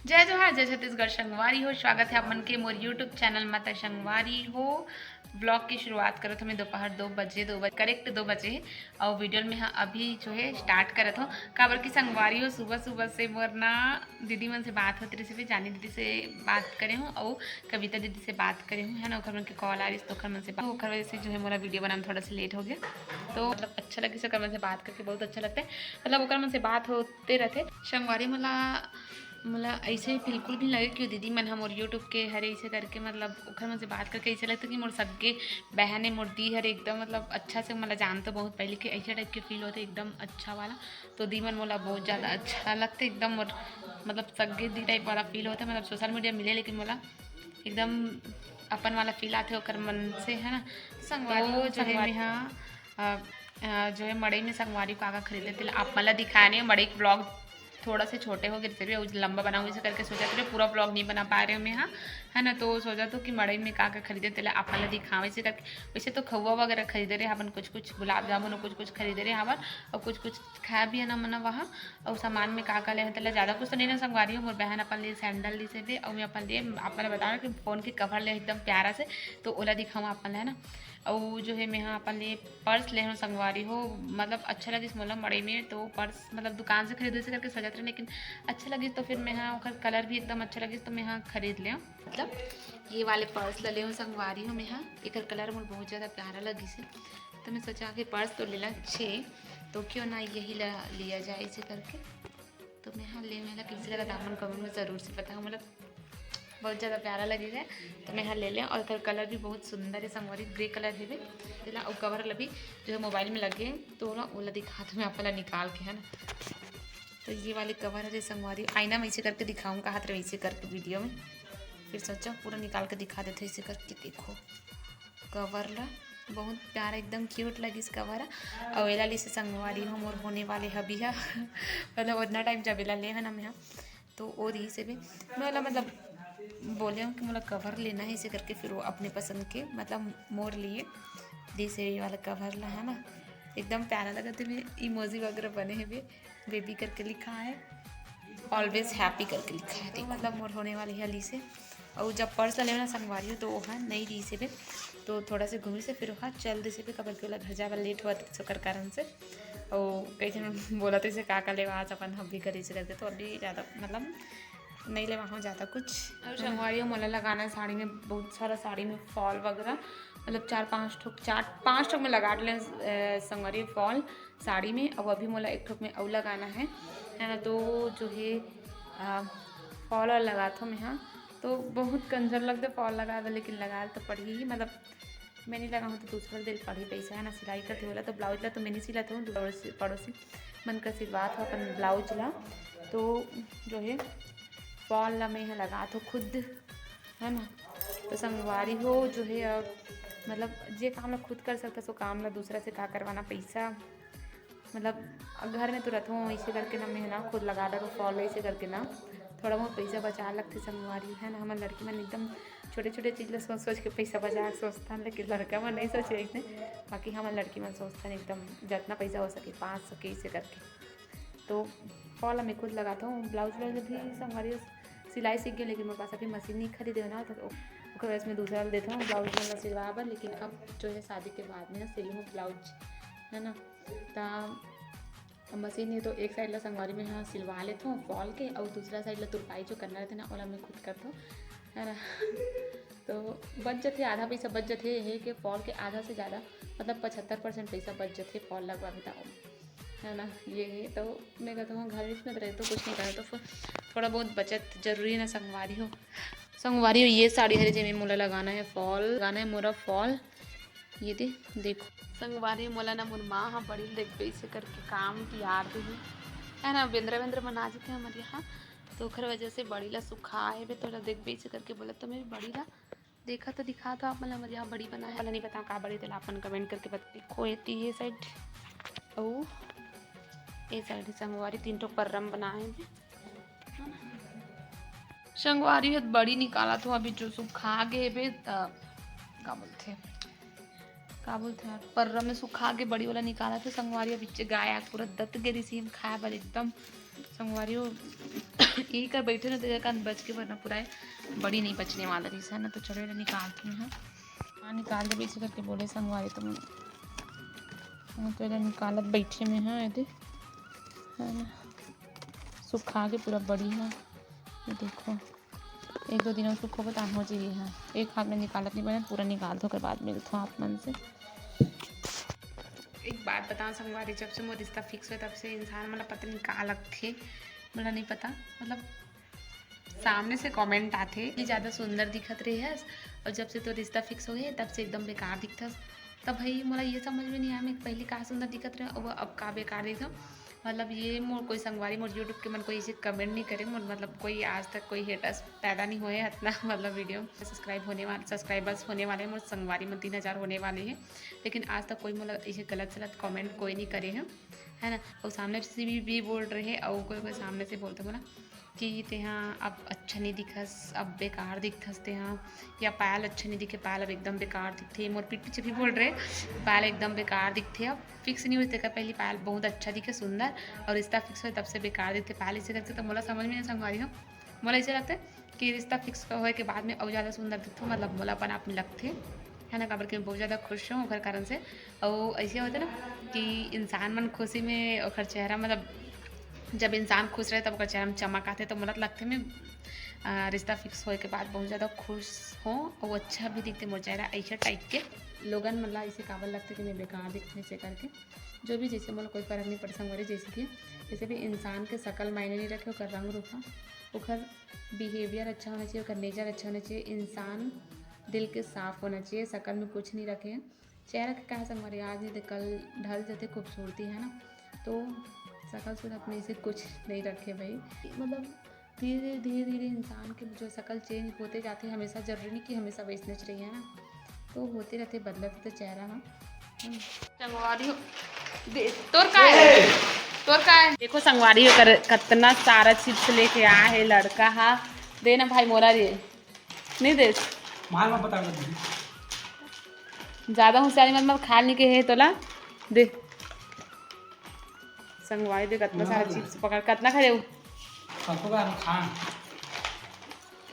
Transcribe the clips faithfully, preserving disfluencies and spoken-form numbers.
जय जोहार, जय छत्तीसगढ़ संगवारी हो। स्वागत है आप मन के मोर YouTube चैनल म। त संगवारी हो, ब्लॉग की शुरुआत करत हमें दोपहर दो बजे, दो बजे, करेक्ट दो बजे। और वीडियो में हाँ अभी जो है स्टार्ट करत हो, काबर कि संगवारी हो सुबह सुबह से मोर ना दीदी मन से बात होत रहिस हे, जानी दीदी से बात करे हूँ और कविता दीदी से बात करे हूँ, है ना। ओकर मन के कॉल आ रहिस, तो ओकर मन से बात, ओकर वजह से जो है मोला वीडियो बनाना थोड़ा सा लेट हो गया। तो मतलब अच्छा लगिस ओकर मन से बात करके, बहुत अच्छा लगता है, मतलब ओकर मन से बात होते रहते। संगवारी मोला मोला ऐसे बिल्कुल भी लगे कि वो दीदी मन ह मोर YouTube के हरे, ऐसे करके मतलब ओखर मन से बात करके ऐसे लगता कि मोर सगे बहन है, मोर दी हरे, एकदम मतलब अच्छा से मोला जानतो बहुत पहले के, ऐसे टाइप के फील होते, एकदम अच्छा वाला। तो दी मन मोला बहुत ज़्यादा अच्छा लगते, एकदम मोर मतलब सगे दी टाइप वाला फील होता, मतलब सोशल मीडिया मिले लेकिन मोला एकदम अपन वाला फील आते ओकर मन से, है ना। संगवारी तो हो, जो है संगवारी। मैं हाँ अ, अ, जो है मड़ई में संगवारी का का खरीदे तेला आप मन ला दिखाए नहीं, मड़ई के ब्लॉग थोड़ा से छोटे हो गए, जैसे भी वो लंबा बनाऊँ इसे करके सोचा तो पूरा ब्लॉग नहीं बना पा रहे हूँ मैं, हाँ, है ना। तो सोचा तो कि मड़ई में का का खरीदे तेला आप मन ला दिखावे इसे करके। वैसे तो खौवा वगैरह खरीदे रहे हवन, कुछ कुछ गुलाब जामुन और कुछ कुछ खरीदे रहे हवन और कुछ कुछ खाया भी है ना मना वहाँ। और सामान में का का ले तेला ज़्यादा कुछ तो नहीं ना संगवारी हो। मोर बहन अपन लिए सैंडल ली से दे और मैं अपन लिए अपन बता रहा कि फ़ोन के कवर ले एकदम प्यारा से, तो ओला दिखाऊँ अपन ला, है ना। और जो है मैं हाँ अपन लिए पर्स ले हूँ संगवारी हो, मतलब अच्छा लगिस मोला मड़ई में, तो पर्स मतलब दुकान से खरीदे से करके सोचत रहे, लेकिन अच्छा लगिस तो फिर मैं हाँ ओकर कलर भी एकदम अच्छा लगिस तो मैं हाँ खरीद ले हूँ। मतलब ये वाले पर्स ले ले हूँ संगवारी हो मैं हाँ, एकर कलर मोर बहुत ज़्यादा प्यारा लगिस हे, तो मैं सोचा कि पर्स तो लेला छे, तो क्यों ना यही ला लिया जाए इसे करके। तो मैं हाँ ले मेला कैसे लगा था आप मन कमेंट में ज़रूर से बताओ, मतलब बहुत ज़्यादा प्यारा लगेगा। तो मैं हाँ ले लें और एकर कलर भी बहुत सुंदर है संगवारी, ग्रे कलर है भी। तेला और कवर ला भी जो है मोबाइल में लगे तो ना ओला दिखा तो मैं आप ला निकाल के, है ना। तो ये वाले कवर है संगवारी, आईना में इसे करके दिखाऊँ कहा था, इसे करके वीडियो में फिर सोचा पूरा निकाल के दिखा देते, इसे करके देखो कवर ला, बहुत प्यारा एकदम क्यूट लगिस कवर। और एला लिसे संगवारी हो मोर होने वाले हबी हा मतलब उतना टाइम जब एला ले है ना मैं हाँ, तो वो रही से भी मैं ओला मतलब बोले हूँ कि मोला कवर लेना है इसे करके, फिर वो अपने पसंद के मतलब मोर लिए जैसे ये वाला कवर ला है ना, एकदम प्यारा लगत हे। इमोजी वगैरह बने हे, बेबी करके लिखा है, ऑलवेज हैप्पी करके लिखा है, तो मतलब मोर होने वाली है ली से। और जब पर्स ला लेवे ना संगवारी हो तो वो है नहीं रही से भी, तो थोड़ा से घूमी से फिर वहाँ चल दे से भी कबर के ओला घर जाए बर लेट हुआ तो ओकर कारण से। और कई झन बोला तो इसे का का लेवा आज अपन हब्बी करी से करके, तो अभी ज़्यादा मतलब नहीं लेवा हूँ ज़्यादा कुछ। और संगवारी हो मोला लगाना है साड़ी में, बहुत सारा साड़ी में फॉल वगैरह, मतलब चार पाँच ठोक, चार पाँच ठोक में लगा ले संगवारी फॉल साड़ी में। अब अभी मोला एक ठोक में अउ लगाना है, है ना। तो जो है फॉल और लगात हो मैं हाँ, तो बहुत कंजर लगता फॉल लगा दे, लेकिन लगा तो पड़ी ही, मतलब मैं नहीं लगा हूँ तो दूसरा दिल पड़ी पैसा है ना, सिलाई करते होला तो ब्लाउज ला तो मैं नहीं सिलाता हूँ, पड़ोसी पड़ोसी मन का सिलवात हो अपन ब्लाउज ला। तो जो है फॉल ला मैं यहाँ लगात हो खुद, है ना। तो संगवारी हो जो है अब मतलब जे काम ला खुद कर सकता सो काम ला दूसरा से का करवाना पैसा, मतलब घर में तो रथों इसे करके ना मैं ना खुद लगा डारो फॉल इसे करके ना थोड़ा बहुत पैसा बचा लगते संगवारी, है ना। हमर लड़की मन एकदम छोटे छोटे चीज ला सोच सोच के पैसा बचा के सोचथन, लेकिन लड़का मन नहीं सोचे इतने। बाकी हमर लड़की मन सोचथन एकदम जितना पैसा हो सके पाँच सौ के इसे करके। तो फॉल मैं खुद लगाता हूँ, ब्लाउज व्लाउज भी संगवारी सिलाई सीख गई, लेकिन मेरे पास अभी मशीन नहीं खरीदे हो ना, तो ओकर वजह से मैं दूसरा ला देता हूँ ब्लाउज मन ला सिलवा बर। लेकिन अब जो है शादी के बाद में ना सिलूँ ब्लाउज, है ना। त मशीन है तो एक साइड ला संगवारी में हाँ सिलवा लेता हूँ फॉल के, और दूसरा साइड ला तुरपाई जो करना रहते ना, ओला मैं खुद करता हूँ, है ना। तो बच जथे, आधा पैसा बच जथे, ये है कि फॉल के आधा से ज़्यादा मतलब पचहत्तर परसेंट पैसा बच जथे फॉल लगवाबे त, है ना। ये है तो मैं कहता हूँ घर में तो रहे तो कुछ नहीं करे, तो फिर थोड़ा बहुत बचत जरूरी है ना संगवारी हो। संगवारी हो ये साड़ी हरे जेमे मोला लगाना है फॉल, लगाना है मोरा फॉल। ये दे देखो संगवारी, मोला ना मोर माँ हा बड़ी देखबे इसे करके काम की याद ही है ना, बेंद्रा बेंद्रा मना जथे हमर यहाँ, तो ओखर वजह से बड़ी ला सुखा है बे, तोला देखबे इसे करके बोला, तो मैं बड़ी ला देखा तो दिखा तो आप मन ला हमर यहाँ बड़ी बना है, वाला नहीं बताओ का बड़ी, तेला अपन कमेंट करके बता। देखो एती ये साइड, ओ ये साइड संगवारी तीन ठो पर्रम बनाए हैं। संगवारी हो बड़ी निकालत हो अभी जो सुखा गे बे, त का बोलथे, का बोलथे यार, पर्रा में सुखा गे बड़ी वाला निकालत हो संगवारी। अभी गाय आग पूरा दत गे रिसीम खाए बर एकदम संगवारी हो, यही कर बैठे ना, तो ये कान बच के, वरना पूरा बड़ी नहीं बचने वाला रहिस हे ना। तो चलो, ये निकालती हूँ। हाँ, निकाल दे, इसे करके बोले संगवारी, तो मैं, हाँ, तो ये निकालत बैठे में, हाँ, ये दे, है ना, सुखा के पूरा बड़ी है। ये देखो, एक दो दिन में सुखोगे, तो हो जाइए। हाँ, एक हाथ में निकालत नहीं बने, पूरा निकाल दो, ओकर बाद मिलथो आप मन से। एक बात बताओ संगवारी, जब से मोर रिश्ता फिक्स हुआ, तब से इंसान, मतलब, पता नहीं का लगथे, मोला नहीं पता, मतलब, सामने से कमेंट आथे कि ज़्यादा सुंदर दिखत रहे हस, और जब से तो रिश्ता फिक्स हो गए, तब से एकदम बेकार दिखथस। तब भाई, मोला ये समझ में नहीं आया, मैं पहले का सुंदर दिखत रहे, अब, अब का बेकार दिखत। मतलब, ये मोर कोई संगवारी, मोर YouTube के मन कोई ऐसे कमेंट नहीं करे, मोर, मतलब, कोई आज तक कोई हेटर्स पैदा नहीं हुए इतना, मतलब, वीडियो सब्सक्राइब होने वाले, सब्सक्राइबर्स होने वाले हैं, मोर संगवारी मन तीन हज़ार होने वाले हैं, लेकिन आज तक कोई, मतलब, ऐसे गलत सलत कमेंट कोई नहीं करे हैं, है ना। और सामने से भी, भी बोल रहे हैं, और कोई, कोई सामने से बोलते बोला कि तेहा अब अच्छा नहीं दिखस, अब बेकार दिखथस तेहा, या पायल अच्छा नहीं दिखे, पायल अब एकदम बेकार दिखथे। मोर पीठ पीछे भी बोल रहे, पायल एकदम बेकार दिखथे। अब फिक्स नहीं हुई, तेकर पहली पायल बहुत अच्छा दिखे, सुंदर, और रिश्ता फिक्स हुए, तब से बेकार दिखथे पायल। इसे करके तो मोला समझ में नहीं, संगवारी हो, मोला ऐसे लगता है कि रिश्ता फिक्स होए के बाद में अउ ज़्यादा सुंदर दिखथो, मतलब, मोला अपन आप में लगथे, है ना, काबर कि मैं बहुत ज़्यादा खुश हूँ ओकर कारण से। और ऐसे होते ना कि इंसान मन खुशी में ओकर चेहरा, मतलब, जब इंसान खुश रहे, तब ओकर चेहरा में चमक आथे। तो मोला तो लगथे, मैं, आ, रिश्ता फिक्स होए के बाद बहुत ज़्यादा खुश हूँ और अच्छा भी दिखथे मोर चेहरा। ऐसे टाइप के लोगन, मतलब, ऐसे काबर लगथे कि मैं बेकार दिखथे, ऐसे करके। जो भी, जैसे मोला कोई फर्क नहीं पड़े संगवारी, जैसे कि, जैसे भी इंसान के शकल मायने नहीं रखे, ओकर रंग रूप ह, ओकर बिहेवियर अच्छा होना चाहिए, ओकर नेचर अच्छा होना चाहिए, इंसान दिल के साफ होना चाहिए, शकल में कुछ नहीं रखे। चेहरा के का है संगवारी, आज नहीं तो कल ढल जाथे खूबसूरती, है ना। तो शकल सूरत में इसे कुछ नहीं रखे भाई, मतलब, धीरे धीरे, धीरे धीरे इंसान के जो शकल चेंज होते जाथे, हमेशा जरूरी नहीं कि हमेशा वैसने च रही, है ना। तो होते रहथे, बदलत रहथे चेहरा ह। हम्म। संगवारी हो, दे, तोर का है? तोर का है? देखो संगवारी हो, कर, कतना सारा चिप्स लेके आए हे लड़का हा। दे ना भाई मोला रे, नहीं दे। माल मत बता कर दे। ज्यादा होशियारी मत, मत खा नहीं के हे तोला। दे संगवारी, दे कतना सारा चिप्स पकड़, कतना खा लेबू? सबको का खा।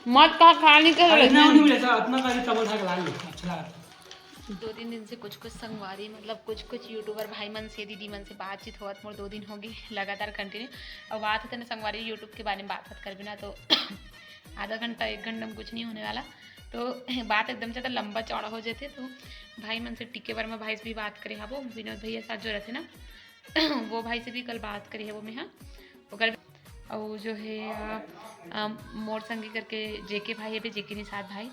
मत कहा, खा नहीं के अरे, इतना नहीं मिला था, इतना का भी तबल था के ला लो, अच्छा लगा था। दो तीन दिन से कुछ कुछ संगवारी, मतलब, कुछ कुछ यूट्यूबर भाई मन से, दीदी मन से बातचीत होवत मोर दो दिन हो गए लगातार कंटिन्यू। और बात होते ना संगवारी, यूट्यूब के बारे में बात बात करबे ना, तो आधा घंटा एक घंटा में कुछ नहीं होने वाला। तो बात एकदम ज़्यादा लंबा चौड़ा हो जाते। तो भाई मन से, टीके वर्मा भाई से भी बात करे हबो, विनोद भैया साथ जो रहते ना, वो भाई से भी कल बात करे हबो मैं, हाँ। ओकर, और जो है, आ, आ, मोर संगी करके जेके भाई है, जेके निषाद भाई,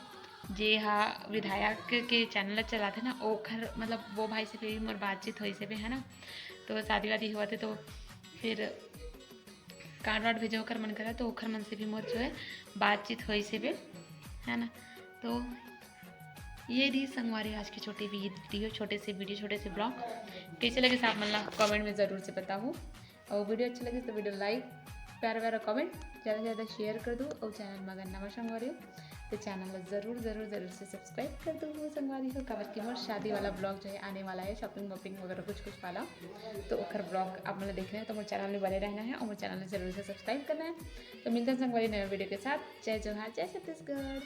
जे हा विधायक के चैनल चलाथे ना, ओखर, मतलब, वो भाई से भी मोर बातचीत होइस हे बे, है ना। तो शादी वादी हुआ थे, तो फिर कार्ड वार्ड भेजे ओखर मन करा, तो ओखर मन से भी मोर जो है बातचीत होइस हे बे, है ना। तो ये रही संगवारी आज की छोटी वीडियो, छोटे से वीडियो, छोटे से ब्लॉग। कैसे लगे आप मन ला कमेंट में ज़रूर से बताओ। और वीडियो अच्छी लगे तो वीडियो लाइक, प्यारा प्यारा कमेंट, ज़्यादा से ज़्यादा शेयर कर दो। और चैनल में अगर नवा संगवारी हो तो चैनल ला ज़रूर ज़रूर ज़रूर से सब्सक्राइब कर दो संगवारी हो, काबर कि मोर शादी वाला ब्लॉग जो है आने वाला है, शॉपिंग वॉपिंग वगैरह कुछ कुछ वाला। तो ओखर ब्लॉग आप मन ला देखना है तो मोर चैनल में बने रहना है और मोर चैनल ला ज़रूर से सब्सक्राइब करना है। तो मिलते हैं संगवारी नए वीडियो के साथ। जय जोहार, जय छत्तीसगढ़।